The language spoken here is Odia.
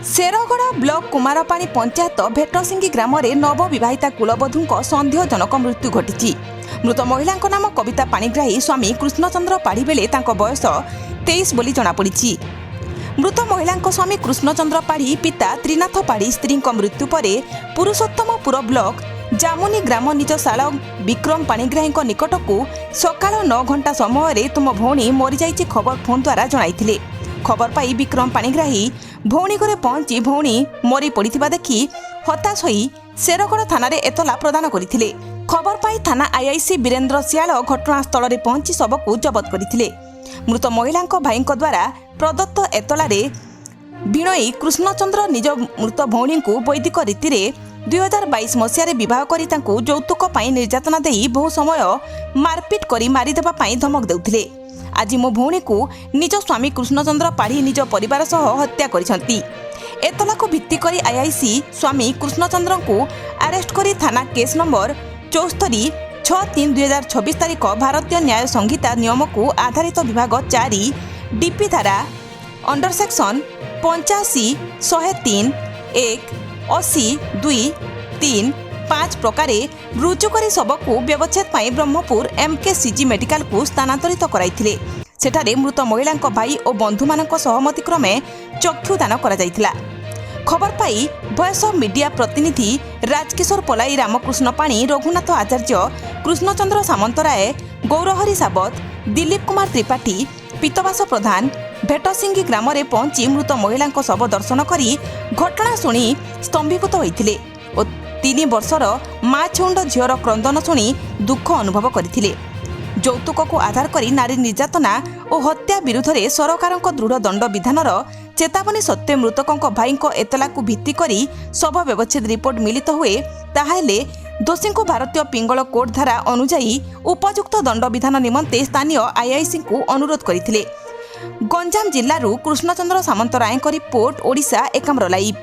ଶେରଗଡ଼ ବ୍ଲକ କୁମାରପାଣି ପଞ୍ଚାୟତ ଭେଟସିଙ୍ଗି ଗ୍ରାମରେ ନବବିବାହିତା କୁଳବଧୂଙ୍କ ସନ୍ଦେହଜନକ ମୃତ୍ୟୁ ଘଟିଛି। ମୃତ ମହିଳାଙ୍କ ନାମ କବିତା ପାଣିଗ୍ରାହୀ, ସ୍ୱାମୀ କୃଷ୍ଣଚନ୍ଦ୍ର ପାଢ଼ୀ ବେଳେ ତାଙ୍କ ବୟସ 23 ବୋଲି ଜଣାପଡ଼ିଛି। ମୃତ ମହିଳାଙ୍କ ସ୍ୱାମୀ କୃଷ୍ଣଚନ୍ଦ୍ର ପାଢ଼ୀ, ପିତା ତ୍ରିନାଥ ପାଢ଼ୀ ସ୍ତ୍ରୀଙ୍କ ମୃତ୍ୟୁ ପରେ ପୁରୁଷୋତ୍ତମପୁର ବ୍ଲକ ଜାମୁନି ଗ୍ରାମ ନିଜ ଶାଳ ବିକ୍ରମ ପାଣିଗ୍ରାହୀଙ୍କ ନିକଟକୁ ସକାଳ 9 ଘଣ୍ଟା ସମୟରେ ତୁମ ଭଉଣୀ ମରିଯାଇଛି ଖବର ଫୋନ୍ ଦ୍ୱାରା ଜଣାଇଥିଲେ। ଖବର ପାଇ ବିକ୍ରମ ପାଣିଗ୍ରାହୀ ଭଉଣୀ ଘରେ ପହଞ୍ଚି ଭଉଣୀ ମରି ପଡ଼ିଥିବା ଦେଖି ହତାଶ ହୋଇ ଶେରଗଡ଼ ଥାନାରେ ଏତଲା ପ୍ରଦାନ କରିଥିଲେ। ଖବର ପାଇ ଥାନା ଆଇଆଇସି ବୀରେନ୍ଦ୍ର ଶିଆଳ ଘଟଣାସ୍ଥଳରେ ପହଞ୍ଚି ଶବକୁ ଜବତ କରିଥିଲେ। ମୃତ ମହିଳାଙ୍କ ଭାଇଙ୍କ ଦ୍ୱାରା ପ୍ରଦତ୍ତ ଏତଲାରେ ଭିଣୋଇ କୃଷ୍ଣଚନ୍ଦ୍ର ନିଜ ମୃତ ଭଉଣୀଙ୍କୁ ବୈଦିକ ରୀତିରେ 2022 ମସିହାରେ ବିବାହ କରି ତାଙ୍କୁ ଯୌତୁକ ପାଇଁ ନିର୍ଯାତନା ଦେଇ ବହୁ ସମୟ ମାରପିଟ କରି ମାରିଦେବା ପାଇଁ ଧମକ ଦେଉଥିଲେ। ଆଜି ମୋ ଭଉଣୀକୁ ନିଜ ସ୍ୱାମୀ କୃଷ୍ଣଚନ୍ଦ୍ର ପାଢ଼ୀ ନିଜ ପରିବାର ସହ ହତ୍ୟା କରିଛନ୍ତି। ଏତଲାକୁ ଭିତ୍ତି କରି ଆଇଆଇସି ସ୍ୱାମୀ କୃଷ୍ଣଚନ୍ଦ୍ରଙ୍କୁ ଆରେଷ୍ଟ କରି ଥାନା କେସ୍ ନମ୍ବର 74 6/3/2026 ତାରିଖ ଭାରତୀୟ ନ୍ୟାୟ ସଂହିତା ନିୟମକୁ ଆଧାରିତ ବିଭାଗ 4 ଡିପି ଧାରା ଅଣ୍ଡର ସେକ୍ସନ୍ 85, 103, 1, 80, 2, 3, 5 ପ୍ରକାରେ ରୁଜୁ କରି ଶବକୁ ବ୍ୟବଚ୍ଛେଦ ପାଇଁ ବ୍ରହ୍ମପୁର ଏମ୍କେସିଜି ମେଡିକାଲକୁ ସ୍ଥାନାନ୍ତରିତ କରାଇଥିଲେ। ସେଠାରେ ମୃତ ମହିଳାଙ୍କ ଭାଇ ଓ ବନ୍ଧୁମାନଙ୍କ ସହମତି କ୍ରମେ ଚକ୍ଷୁଦାନ କରାଯାଇଥିଲା। ଖବର ପାଇ ଭଏସ୍ ଅଫ୍ ମିଡିଆ ପ୍ରତିନିଧି ରାଜକିଶୋର ପଲାଇ, ରାମକୃଷ୍ଣ ପାଣି, ରଘୁନାଥ ଆଚାର୍ଯ୍ୟ, କୃଷ୍ଣଚନ୍ଦ୍ର ସାମନ୍ତରାୟ, ଗୌରହରି ସାବତ, ଦିଲ୍ଲୀପ କୁମାର ତ୍ରିପାଠୀ, ପିତବାସ ପ୍ରଧାନ ଭେଟସିଙ୍ଗି ଗ୍ରାମରେ ପହଞ୍ଚି ମୃତ ମହିଳାଙ୍କ ଶବ ଦର୍ଶନ କରି ଘଟଣା ଶୁଣି ସ୍ତମ୍ଭୀଭୂତ ହୋଇଥିଲେ ଓ 3 ବର୍ଷର ମା ଛେଉଣ୍ଡ ଝିଅର କ୍ରନ୍ଦନ ଶୁଣି ଦୁଃଖ ଅନୁଭବ କରିଥିଲେ। ଯୌତୁକକୁ ଆଧାର କରି ନାରୀ ନିର୍ଯାତନା ଓ ହତ୍ୟା ବିରୁଦ୍ଧରେ ସରକାରଙ୍କ ଦୃଢ଼ ଦଣ୍ଡ ବିଧାନର ଚେତାବନୀ ସତ୍ତ୍ୱେ ମୃତକଙ୍କ ଭାଇଙ୍କ ଏତଲାକୁ ଭିତ୍ତି କରି ଶବ ବ୍ୟବଚ୍ଛେଦ ରିପୋର୍ଟ ମିଳିତ ହୁଏ, ତାହାହେଲେ ଦୋଷୀଙ୍କୁ ଭାରତୀୟ ପିଙ୍ଗଳ କୋଡ୍ ଧାରା ଅନୁଯାୟୀ ଉପଯୁକ୍ତ ଦଣ୍ଡବିଧାନ ନିମନ୍ତେ ସ୍ଥାନୀୟ ଆଇଆଇସିଙ୍କୁ ଅନୁରୋଧ କରିଥିଲେ। ଗଞ୍ଜାମ ଜିଲ୍ଲାରୁ କୃଷ୍ଣଚନ୍ଦ୍ର ସାମନ୍ତରାୟଙ୍କ ରିପୋର୍ଟ, ଓଡ଼ିଶା ଏକାମ୍ର ଲାଇଭ୍।